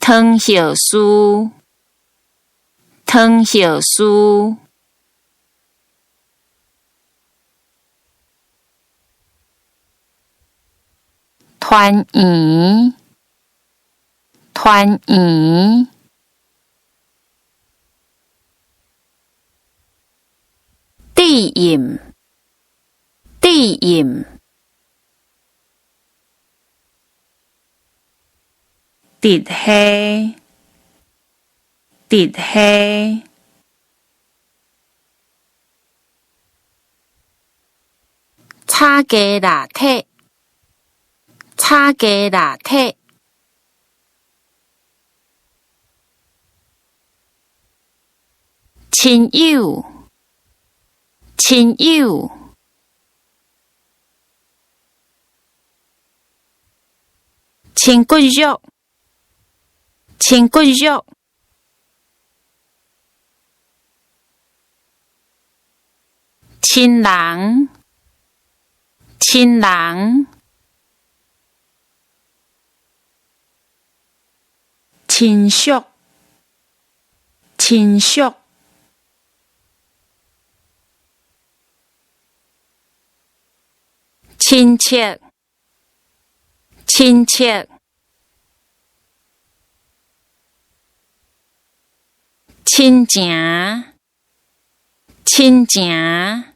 湯藥師，湯藥師。團圓，團圓。低音，低音。直系，直系。炒雞肉體，炒雞肉體。親友，親友。親骨肉，親骨肉。親人，親人。親屬，親屬。親戚，親戚。親情，親情。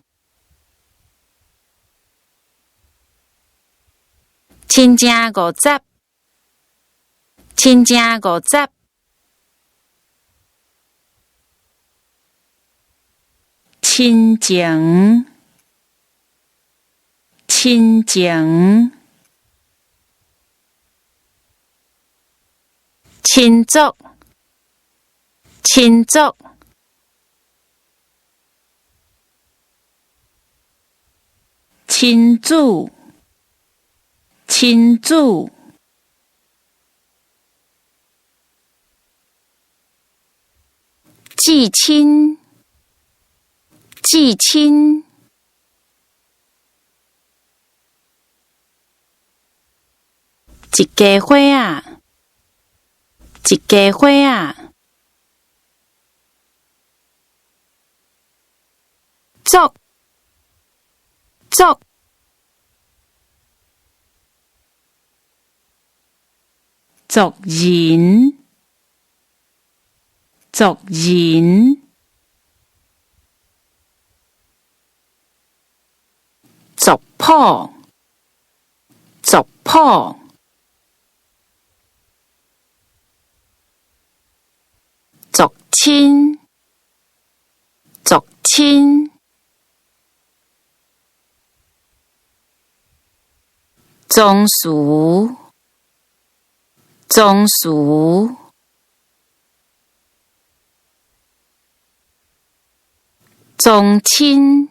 親正五十，親正五十。親情，親情。親族，親族。親子，親子。至親，至親。一家伙仔，一家伙仔。足，足。族人，族人。族譜，族譜。族親，族親。宗祠，宗祠。宗親，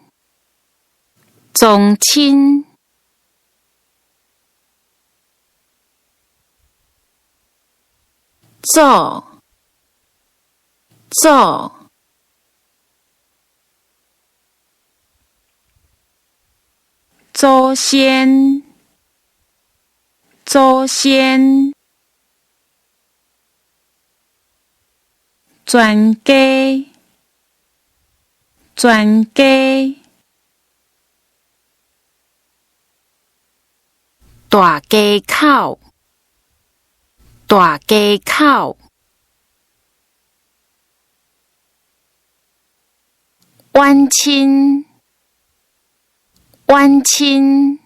宗親。祖，祖。祖先，祖先。全家，全家。大家口，大家口。遠親，遠親。